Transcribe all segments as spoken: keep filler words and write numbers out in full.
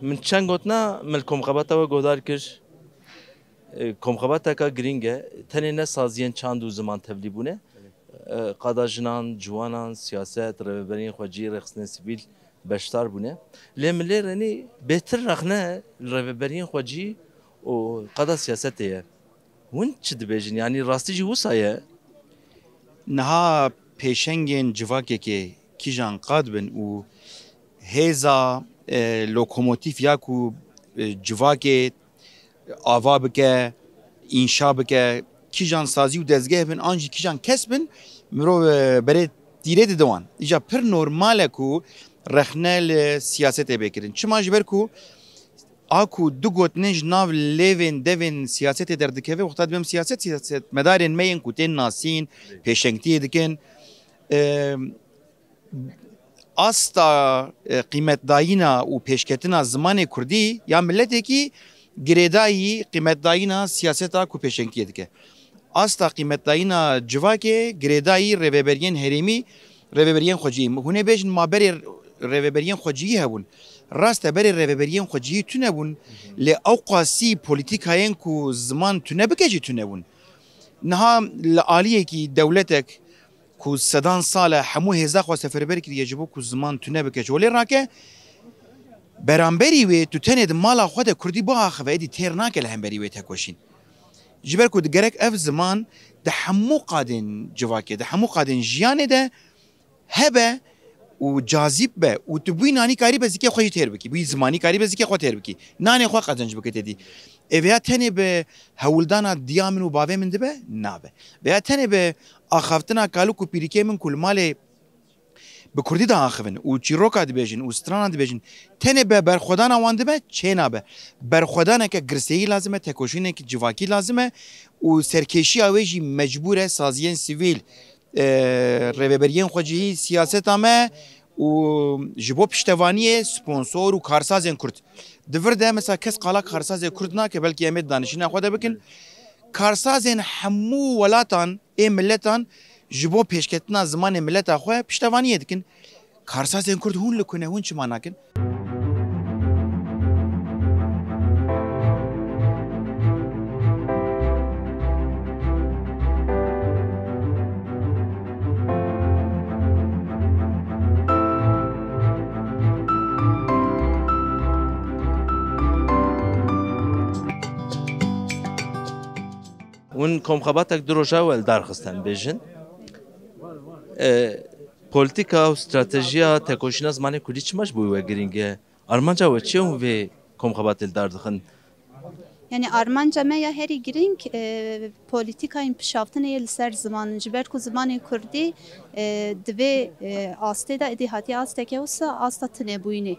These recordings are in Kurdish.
Min çend gotina min li komxebata we guhdar kir. E, komxebateka girîng e. Tenê ne saziyên çand û ziman tevlî bûne. E, qada jinan, ciwanan, siyaset, rêveberiyên xwecî, rêxistinên sivîl beşdar bûne. Lê min lê renî bêtir rexne li rêveberiyên xwecî û qada siyasetê ye. Hûn çi dibêjin? Yanî rastî jî wisa ye? Niha pêşengên civakekê kîjan qad bin û hêza, e, lokomotîf ya ku, e, civakê ava bike, înşa bike, kîjan sazî û dezgeh bin, an jî kîjan kes bin, mirov, e, berê tîrê dide wan. Îja pir normal e ku rexne li siyasetê bê kirin. Çima? Ji ber ku a ku du gotinên ji nav lêvên devên siyasetê derdikeve, wexta dibêm siyaset, siyasetmedarên me yên ku tên nasîn, pêşengtiyê dikin, e, asta, e, qîmetdayîna û pêşketina zimanê kurdî ya miletekî girêdayî qîmetdayîna siyaseta ku pêşengtiyê dike. Asta qîmetdayîna civakê girêdayî rêveberiyên herêmî, rêveberiyên xweciyî. Hûn ê bêjin ma berê rêveberiyên xweciyî hebûn. Rast e, berê rêveberiyên xweciyî tune bûn, lê ew qasî polîtîkayên ku ziman tune bike jî tune bûn. Niha li aliyekî dewletek ku sedan sal e hemû hêza xwe seferber kiriye ji bo ku ziman tune bike, ji holê rake, beramberî wê tu tenê di mala xwe de kurdî biaxive, êdî têr nake li hemberî wê tekoşîn. Ji ber ku digerek ev ziman di hemû qadên civakê, di hemû qadên jiyanê de hebe û cazîb be û tu bûyî nanî karî be zikê xwe jî têr bikî, bûyî zimanî karî be zikê xwe têr bikî. Nanê xwe qezenc bike têdî. Ê vêya tenê bi hewldana diya min û bavê min dibe? Nabe. Vêya tenê bi axaftina kalik û pîrikê min ku li malê bi kurdî diaxivin û çîroka dibêjin û strana dibêjin, tenê bi berxwedana wan dibe? Çênabe. Berxwedaneke girseyî lazim e, tekoşîneke civakî lazim e û serkêşiya wê jî mecbûr e saziyên sivîl, e, rêveberiyên xwecihî, siyaseta me û ji bo piştevaniyê sponsor û karsazên kurd. Di vir de mesela kes qala karsazê kurd nake, belkî em ê di danişîna xwe de bikin. Karsazên hemû welatan ê miletan ji bo pêşketina zimanê mileta xwe piştevaniyê dikin. Karsazên kurd hûn li ku ne, hûn çima nakin? Hûn komxebatek du roja we li dar xistin bêjin. E, polîtîka û stratejiya tekoşîna zimanê kurdî çima ji bo we girîng e? Armanca we çi ye hûn vê komxebatê li dar dixin? Yanî armanca me ya herî girîng, e, polîtîkayên pişaftinê ye li ser ziman. Ji ber ku zimanê kurdî, e, di vê, e, astê de êdî hatiye asteke wisa asta tinebûyînê.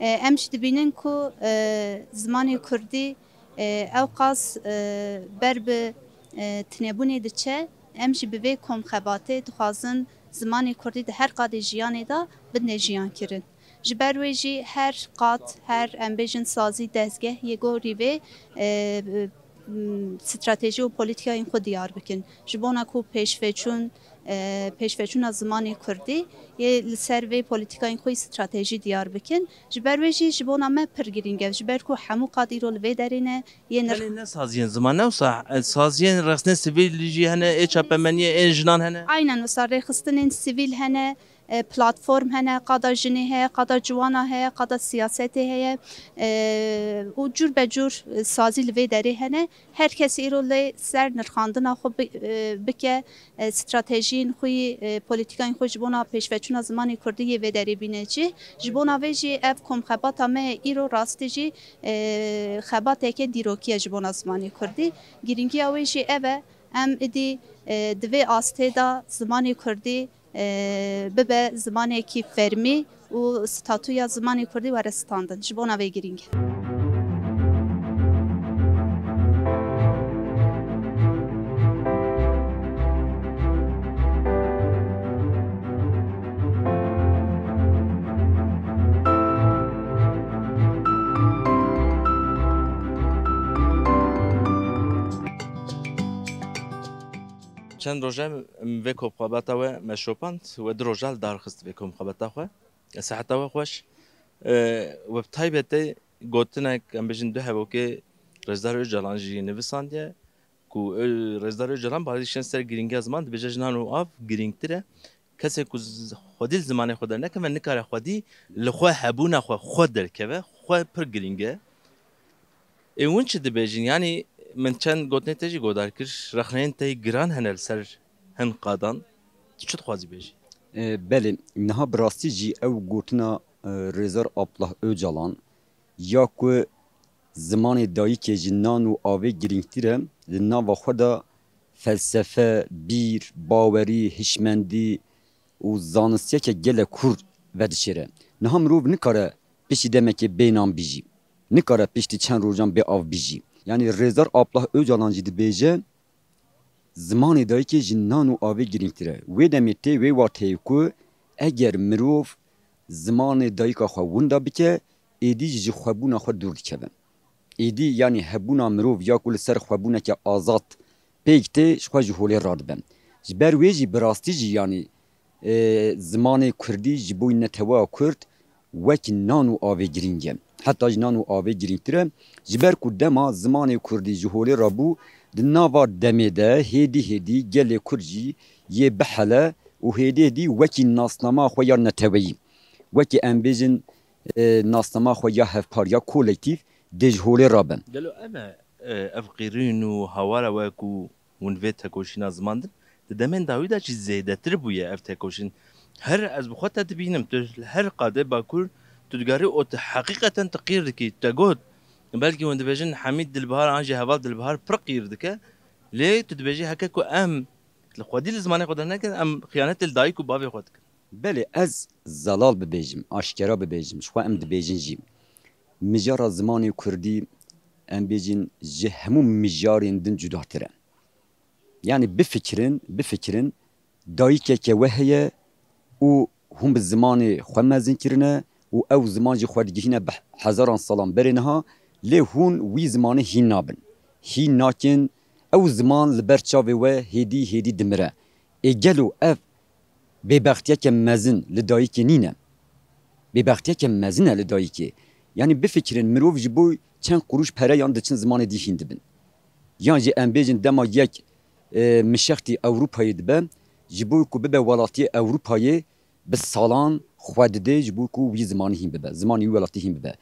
E, em jî dibînin ku, e, zimanê kurdî, e, ew qas, e, ber bi, e, tinebûnê diçe. Em jî bi vê komxebatê dixwazin zimanê kurdî di her qadê jiyanê de bidine jiyan kirin. Ji ber wê jî her qat, her, em bêjin, sazî, dezgeh yê gorî vê, e, m, stratejî û polîtîkayên xwe diyar bikin. Ji bona ku pêşveçûn, e, pêşveçûna zimanê kurdî yê li ser vê polîtîkayên xwe yî stratejî diyar bikin. Ji ber wê jî ji bona me pir girîng e. Ji ber ku hemû qat îro li vê derê ne, yê nirx- Tenê ne saziyên ziman, ne wisa, e, saziyên rexstinên sivîl jî hene, ê çapemeniyê, ên jinan hene. Aynen wisa rêxistinên sivîl hene, e, platform hene, qada jinê heye, qada ciwana heye, qada siyasetê heye, e, û cûr be cûr, e, sazî li vê derê hene. Her kes îro lê ser nirxandina xwe bi-, e, bike, e, stratejiyên xwe yî, e, polîtîkayên xwe ji bona pêşveçûna zimanê kurdî yê vê derê bîne cih. Ji bona vê jî ev komxebata me îro rastî jî, e, xebateke dîrokî ye ji bona zimanê kurdî. Girîngiya wê jî ev e, em idî, e, di vê astê de zimanê kurdî e, bibe zimanekî fermî û statûya zimanê kurdî were standin. Ji bona vê girîng e. Çend roj e em vê komxebata we me şopand, we du roja li dar xist vê komxebata xwe. Seheta we xweş. E, we bi taybetê Gotinek, em bêjin du hevokê Rêzdar Ocalan jî nivîsandiye ku Ö-, Rêzdar Ocalan barî şên ser girîngiya ziman dibêje ji nan û av girîngtir e. Kesê ku z-, xwedî li zimanê xwe dernekeve nikare xwedî li xwe hebûna xwe xwe derkeve, xwe pir girîng e. Ê hûn çi dibêjin? Yanî min çend gotinê te jî godar kir, rexneyên te yî giran hene li ser hin qadan. Tu çi dixwazî bêjî? E, belê, niha bi rastî jî ew gotina, e, Rêzdar Abdullah Ocalan ya ku zimanê dayikê ji nan û avê girîngtir e, di nava xwe de felsefe, bîr, bawerî, hişmendî û zanistiyeke gelek kûr vedişêre. Niha mirov nikare piştî demekê bê nan bijî. Nikare piştî çend rojan bê av bijî. Yanî Rêzdar Abdullah Ocalan jî dibêje, zimanê dayikê ji nan û avê girîngtir e. Wê demê tê wê wateyê ku eger mirov zimanê dayika xwe winda bike, êdî jî ji xwebûna xwe dûr dikeve. Êdî, yanî hebûna mirov ya ku li ser xwebûneke azad pêk tê, ji xwe ji holê radibe. Ji ber wê jî bi rastî jî, yanî, e, zimanê kurdî ji bo neteweya kurd wekî nan û avê girîng e. Heta ji nan û avê girîngtir e. Ji ber ku dema zimanê kurdî ji holê rabû, di nava demê de hêdî hêdî gelê kurd jî yê bihele û hêdî hêdî wekî nasnama xwe ya neteweyî, wekî em bêjin, e, nasnama xwe ya hevpar ya kolektîf dê ji holê rabe. Gelo ev e, e, ev qîrîn û hawara we ku hûn vê tekoşîna ziman din, di demên dawî de jî zêdetir bûye ev tekoşîn. Her ez bi xwe te dibînim, tu li her qadê Bakur, tu digarî û tu heqîqeten tu qîr dikî. Te got, belkî hûn dibêjin Hemîd Dilbihar an jî Heval Dilbihar pir qîr dike, lê tu dibêjî heke ku em li xwedî li zimanê xwe dernekin, em xiyanetê li dayik û bavê xwe dikin. Belê, ez zelal bibêjim, aşkera bibêjim, ji xwe em dibêjin jî. Mijara zimanê kurdî, em bêjin, ji hemû mijarên din cudatir e. Yanî bifikirin, bifikirin, dayikeke we heye û hûn bi zimanê xwe mezin kirine û ew ziman jî xwe digihîne bi hezaran salan berê niha, lê hûn wî zimanê hîn nabin. Hîn nakin, ew ziman li ber çavê we hêdî hêdî dimire. Ê gelo ev bêbextiyeke mezin li dayikê nîne? Bêbextiyeke mezin e li dayikê. Yanî bifikirin, mirov ji bo çend quruş pereyan diçin zimanê dî hîn dibin. Yan jî em bêjin dema yek, e, mişextî Ewropayê dibe, ji bo ku bibe welatiyê Ewropayê bi salan xwe didê ji bo ku wî zimanî hîn bibe, zimanê wî welatî hîn bibe.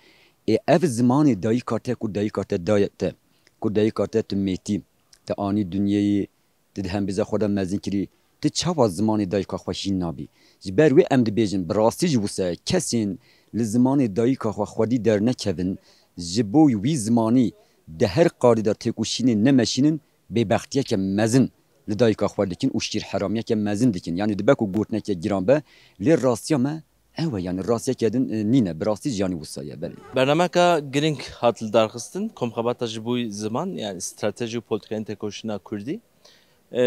Ê ev zimanê dayika te ku dayika te daye te, ku dayika te tu mêtî, te anî dinyeyê, tu di hembêza xwe de mezin kirî, tu çawa zimanê dayika xwe hîn nabî? Ji ber wê em dibêjin, bi rastî jî wisa ye, kesên li zimanê dayika xwe xwedî dernekevin, ji bo wî zimanî di her qadê de têkoşînê nemeşînin, bêbextiyeke mezin li dayika xwe dikin û şîrheramiyeke mezin dikin. Yanî dibe ku gotineke giran be, lê rastiya me ew e, yanî rastiyeke din, e, nîne. Bi rastî jî yanî wisa ye, belê. Bernameka girîng hat lidarxistin, Komxebata ji bo ziman, yanî stratejî û polîtîkayên tekoşîna kurdî. E,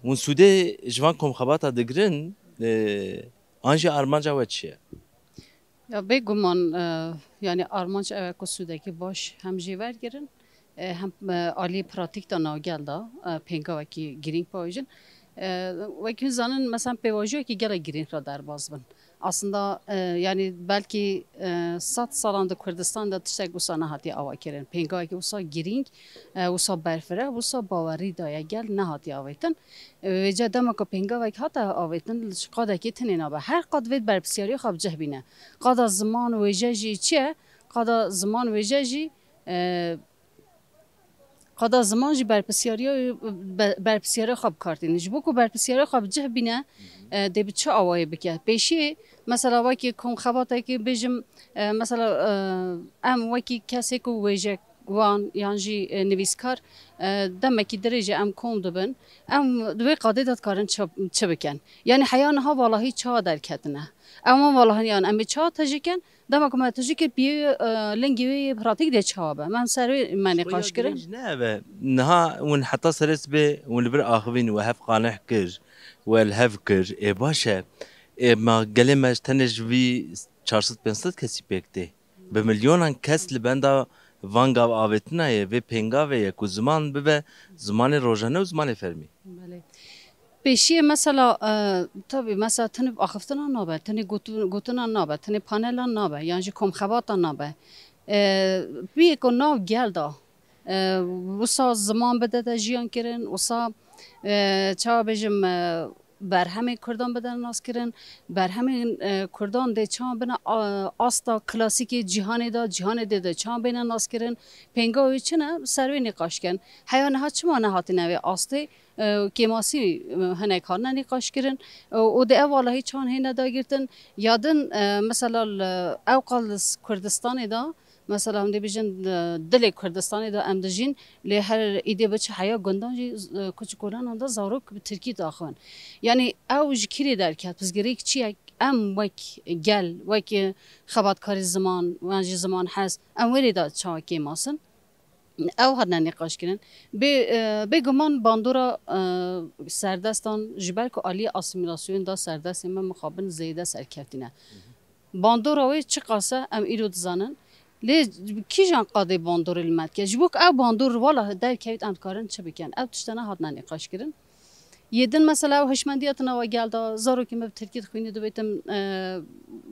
hûn sûdê ji van komxebata digirin, e, an jî armanca we çi ye? Ya bêguman, e, yanî armanc ew e ku sûdekî baş hem jê wergirin, e, hem, e, aliyê pratîk de navgel de, e, pêngavekî girîng pawêjin. E, wekî hûn zanin, mesela pêvajoyekî gelek girîng re derbas bin. Aslında, e, yanî belkî, e, sed salan di Kurdistan de tiştek wisa nehatiye avakirin. Pêngavekî wisa girîng, e, wisa berfireh, wisa bawerî daye gel nehatiye avêtin. Vêce dema ku pêngavek hate avêtin, ji qadekê tinê nabe. Her qad vê berpirsyariyê xwe bi cih bîne. Qada ziman wêje jî çi ye? Qada ziman wêje jî, e, qada ziman jî berpirsyariya, be-, berpirsyariya xwe bi kar tîne. Ji bo ku berpirsyariya xwe bi cih bîne, e, dê bi çi awayê bike? Pêşiyê, mesela wekî komxebatekê bêjim, e, mesela, e, em wekî kesê ku wêje wan yan jî, e, nivîskar, e, demekî dirêj e, em kom dibin. Em di wê qadê de dikarin çi, çi bikin? Yanî heya niha valahî çawa derketine? Em wan valahî yan em ê çawa tijî kin? Dema ku me tijî kir, piyê, e, lingî wê yê pratîk dê çawa be? Me em ser wê me nîqaş kirin. Dirêj ne ev e. Niha hûn heta serê sibê hûn li vir axivîn we hev qaneh kir, we li hev kir. Ê baş e. Ê ma gelê me tenê ji vî çar sed pênc sed kesî pêk tê? Bi milyonan kes li benda van gav avêtina ye, vê pêngavê ye ku ziman bibe zimanê rojane û zimanê fermî. Belê. Pêşiyê mesela, e, tabî mesela tenê axiftina nabe, tenê gotu-, gotina nabe, tenê panela nabe, yan jî komxebata nabe. E, Biyê ku nav gel da, e, wisa ziman bide de jiyan kirin, wisa, e, çawa bêjim, e, berhemê Kurdan bide nas kirin, berhemên, e, Kurdan dê çawa bine, a, asta klasîkê cîhanê de, cîhanê dê de çawa bêne nas kirin, pênga wê çi ne, ser wê nîqaş kin. Heya niha çima nehatine vê astê? E, kêmasî, e, hinek hatine nîqaş kirin. E, û di ev walahî çawan hêne dagirtin. Ya din, e, mesela li, ew qal li Kurdistanê de, mesela em dê bijin, e, dilê Kurdistanê de em dijîn, lê her îdê biçe heya gundan jî, e, kuçikoranan de zarok bi tirkî daxivin. Yanî ew ji kîrê derket, pirsgirêk çi ye? Em wek gel, wek, e, xebatkarê ziman, yan jî ziman hez, em wê rê de çawa kêmasin? Ew hatine nîqaşkirin. Bê, e, bêguman bandora, e, serdestan ji ber ku aliyê asîmîlasyonê da serdestên me mixabin zêde serkeftî ne. Bandora wê çiqas e em îro dizanin. Lê kîjan qadê bandorê li me dike? Ji bo ku ew bandor wala derkevît em dikarin çi bikin? Ev tiştene hatine nîqaşkirin. Yê din mesela ew hişmendiya di nava gel de, zarokê me bi tirkî dixwîne, divêtim,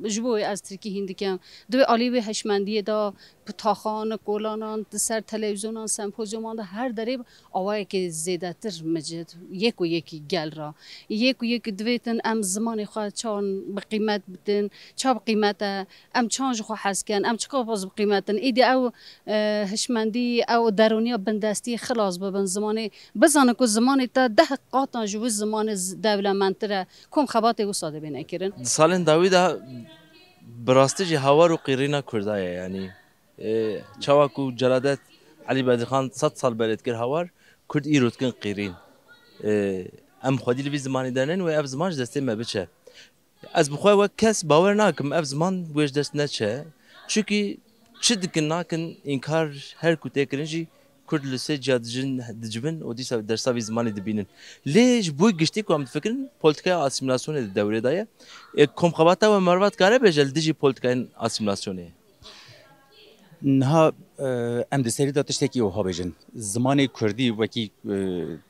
e, ji bo wê ez tirkî hîn dikim. Divê alî wê hişmendiyê de, bi taxan, kolanan, di ser televîzyonan, sempozyuman de her derê awayekê zêdetir micid, yek û yekî gel re. Yek û yek divêtin em zimanê xwe çawan bi qîmet bidin, ça bi qîmet e, em çawan ji xwe hez kin, em çiqas bi qîmet in. Îdî ew, e, hişmendî, ew derûniya bindestî xilas bibin zimanê. Bizanin ku zimanê te deh qatan ji wî zimanê z-, dewlemendtir e. Kom xebatê wisa dibêne kirin. Di salên dawî de bi rastî jî hawar û qîrîna Kurda ye, yanî, e, çawa ku Celadet Elî Bedirxan sed sal berê dikir hawar, Kurd îro dikin qîrîn. E, em xwedî li vî zimanî de nin wê ev ziman ji destê me biçe. Ez bi xwe wek kes bawer nakim ev ziman wê ji dest neçe. Çunkî çi dikin nakin, înkar her ku tê kirin jî Kurd li sê ciya dijin, dicivin û dîsa dersa vî zimanê dibînin. Lê ji bo giştî ku em difikirin, polîtîkaya asîmîlasyonê di dewrê de ye. Ê komxebata we merva dikare bêje li dijî polîtîkayên asîmîlasyonê ye? Niha, e, em di serî de tiştekî wiha bêjin. Zimanê kurdî wekî, e,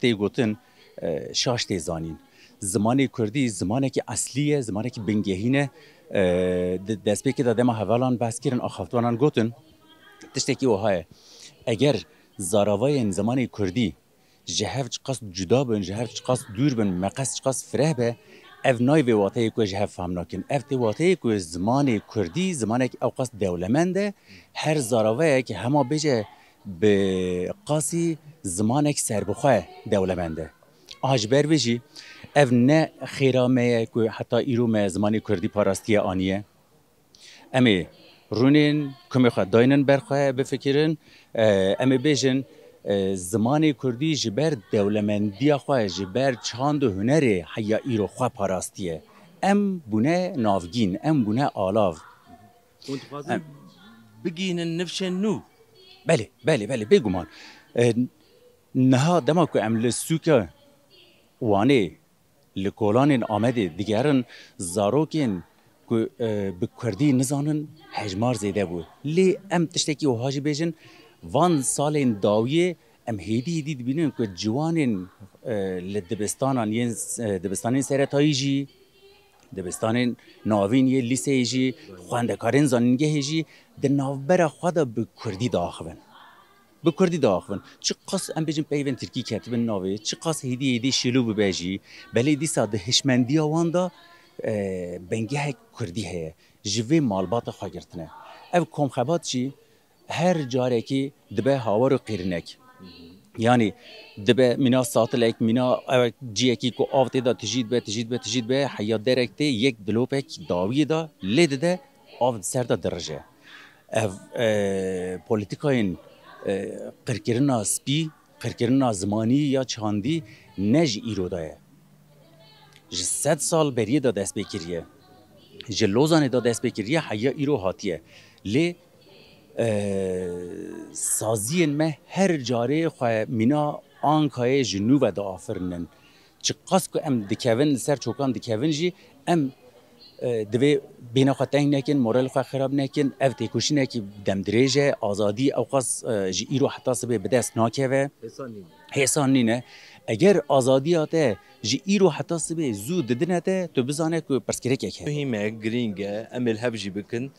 tê gotin, e, şaş tê zanîn. Zimanê kurdî zimanekî eslî ye, zimanekî bingehîn e. E, di destpêkê de dema hevalan behs kirin, axaftvanan gotin, tiştekî wiha ye. Eger zaravayên zimanê kurdî ji hev çiqas cuda bin, ji hev çiqas dûr bin, meqes çiqas fireh be, ev nayê vê wateyê ku ji hev fehm nakin. Ev tê wateyê ku zimanê kurdî zimanek ewqas dewlemend e, her zaravayek hema bêje bi qasî zimanek serbixwe dewlemend e. Aha ji ber vê jî ev ne xêra me ye ku heta îro me zimanê kurdî parastiye aniye. Em ê rûnên kumê xwe daynin ber xwe bifikirin. E, em ê bêjin, e, zimanê kurdî ji ber dewlemendiya xwe, ji ber çand û hunerê heya îro xwe parastiye. Em bûne navgîn, em bûne alav. Hûn dixwazin Em bigihînin nifşên nû? Belê, belê, belê, bêguman. E, niha dema ku em li sûka Wanê, li kolanên Amedê digerin, zarokên ku, e, bi kurdî nizanin hejmar zêde bû. Lê em tiştekî wiha jî bêjin, van salên dawiyê em hêdî hêdî dibînin ku ciwanên, e, li dibistanan yên, e, dibistanên seretayî jî, dibistanên navîn yê lîseyê jî, xwendekarên zanîngehê jî di navbera xwe de bi kurdî diaxivin. Bi kurdî diaxivin. Çiqas em bêjin peyvên tirkî ketibin navê, çiqas hêdî hêdî şîlû bibe jî, belê dîsa di hişmendiya wan de, e, bingehek kurdî heye. Ji vê malbata xwe girtine. Ev komxebat jî her carekî dibe hawar û qîrinek. Yanî dibe mîna satilek, mîna ew ciyekî ku av tê de tijî dibe, tijî dibe, tijî dibe, heya derek tê yek dilopek dawiyê de lê dide, av di ser de dirije. Ev, e, polîtîkayên, e, qirkirina spî, qirkirina zimanî ya çandî ne ji îro de ye. Ji sed sal beriyê de dest pê kiriye. Ji Lozanê de dest pê kiriye, heya îro hatiye. Lê, e, saziyên me her carê xwe mîna Ankayê ji nû ve diafirinin. Çiqas ku em dikevin, li ser çokan dikevin jî, em, e, divê bêhna xwe teng nekin, moralê xwe xirab nekin. Ev têkoşînekî demdirêj e, azadî ewqas, e, ji îro heta sibê bi dest nakeve. Hêsan nîne. Hêsan nîne. Eger azadiya te ji îro heta sibê zû didine te, tu bizane ku pirsgirêkek heye. Muhîm e, girîng e, em ê li hev jî bikin,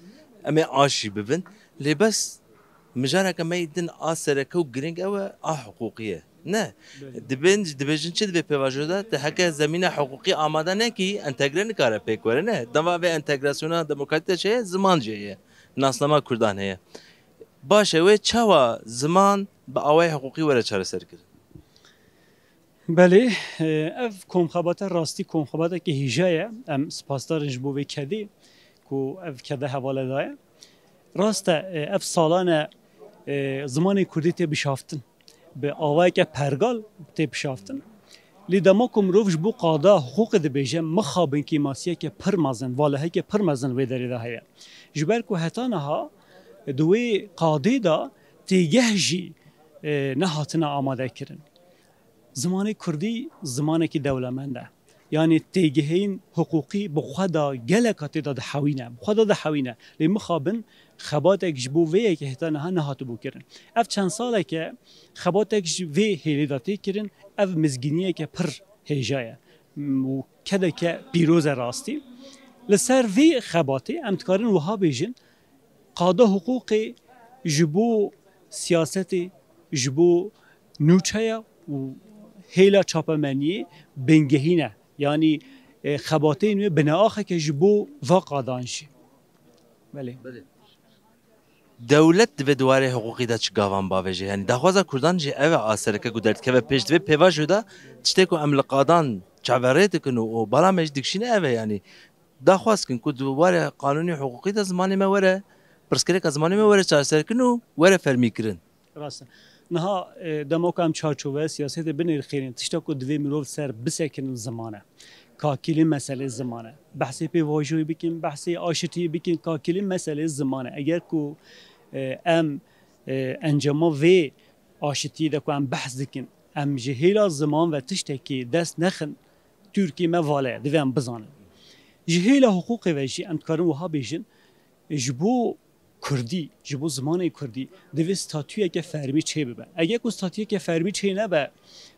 em ê aş jî bibin. Lê bes mijareke me yî din a sereke û girîng ew e, a hiqûqî ye. Ne. Belê. Dibên, dibêjin çi di vê pêvajoyê de? Te heke zemîna hiqûqî amade nekî, entegre nikare pêk were, ne. Dema vê entegrasyona demokratîk de çi ye? Ziman jê ye. Nasnama Kurdan heye. Baş e, wê çawa ziman bi awayê hiqûqî were çareserkirin? Belê, e, ev komxebate rastî komxebateke hêja ye. Em spasdar in ji bo vê kedê ku ev kede hevala daye. Rast e, e, ev salan e, e, zimanê kurdî tê bişaftin. Bi awayeke pergal tê bişaftin. Lê dema ku mirov ji bo qada hiqûqê dibêje, mixabin kêmasiyeke pir mezin, valeheke pir mezin wê derê de heye. Ji ber ku heta niha di wê qadê de têgeh jî, e, nehatine amadekirin. Zimanê kurdî zimanekî dewlemend e. Yanî têgihên hiqûqî bi xwe de geleka tê de dihewîne, bi xwe de dihewîne. Lê mixabin xebatek ji bo vê yekê heta niha nehatibû kirin. Ev çend salek e xebatek ji vê hêlê de tê kirin, ev mizgîniyeke pir hêja ye. M-, û kedeke pîroz e rastî. Li ser vê xebatê em dikarin wiha bêjin, qada hiqûqê ji bo siyasetê, ji bo nûçeya û hêla çapemeniyê bingehîn e. Yanî, e, xebateyên wê bineaxeke ji bo va qadan jî. Belê. Belê. Dewlet divê di warê hiqûqî de çi gavan bavêje? Yanî daxwaza Kurdan jî ev e, a sereke ku derdikeve pêş, divê pêvajoyê de tiştê ku em li qadan çaverê dikin û, û bala me jî dikişîne ev e. Yanî daxwaz kin ku di warê qanûnî hiqûqî de zimanê me were, pirsgirêka zimanê me were çareserkirin û were fermîkirin. Rast e. Niha, e, dema ku em çarçove siyasetê binirxînin, tişta ku divê mirov ser bisekinin ziman e. Kakîlî meselê ziman e. Behsê pêvajoyê bikin, behsê aşitiyê bikin, kakîlî meselê ziman e. Eger ku, e, em, e, encama vê aşitiyê de ku em behs dikin, em ji hêla ziman ve tiştekî dest nexin, Tirkiyê me vala ye, divê em bizanin. Ji hêla hiqûqê ve jî em dikarin wiha bêjin, ji bo kurdî, ji bo zimanê kurdî divê statuyeke fermî çêbibe. Eger ku statuyeke fermî çênebe,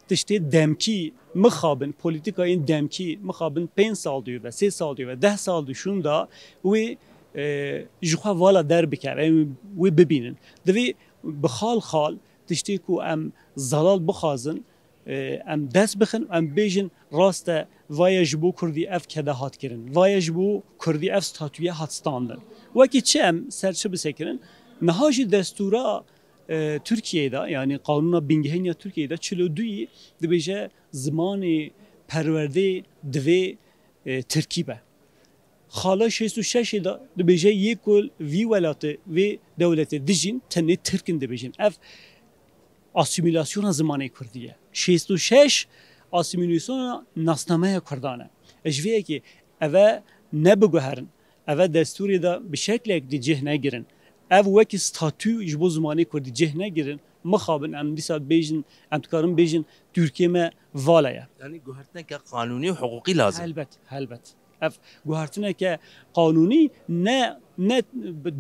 tiştê demkî mixabin, polîtîkayên demkî mixabin pênc sal dû ve, sê sal dû ve, deh sal dû şûn da wê, e, ji xwe vala derbikeve, em wê bibînin. Divê bi xal xal tiştê ku em zelal bixwazin, e, em dest bixin, em bêjin, rast e, vaye ji bo kurdî ev kede hat kirin, vaye ji bo kurdî ev statûye hat standin. Wekî çi em ser çi bisekirin? Niha jî destûra, e, Tirkiyeyê de, yanî qanûna bingehîn ya Tirkiyeyê de çil û duyî dibêje zimanê perwerdê divê, e, tirkî be. Xala şêst û şeşê de dibêje yê ku vî welatê, vê dewletê dijîn, tenê tirk in dibêjin. Ev asîmîlasyona zimanê kurdî ye. Şêst û şeş asîmîlasyona nasnameya kurdan e. Ji vê yekê eve nebiguherin, eve destûrê de bi şeklek dî cih negirin, ev wekî statû ji bo zimanê kurdî cih negirin, mixabin em dîsa bêjin, em dikarin bêjin Tirkiyê me vala ye. Yanî guhertineke qanûnî û hiqûqî lazim. Helbet, helbet. Ev guhertineke qanûnî, ne, ne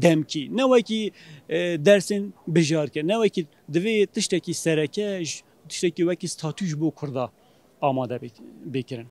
demkî, ne wekî, e, dersên bijarke, ne wekî, divê tiştekî sereke, j-, tiştekî wekî statû ji bo kurda amade bê-, bê kirin.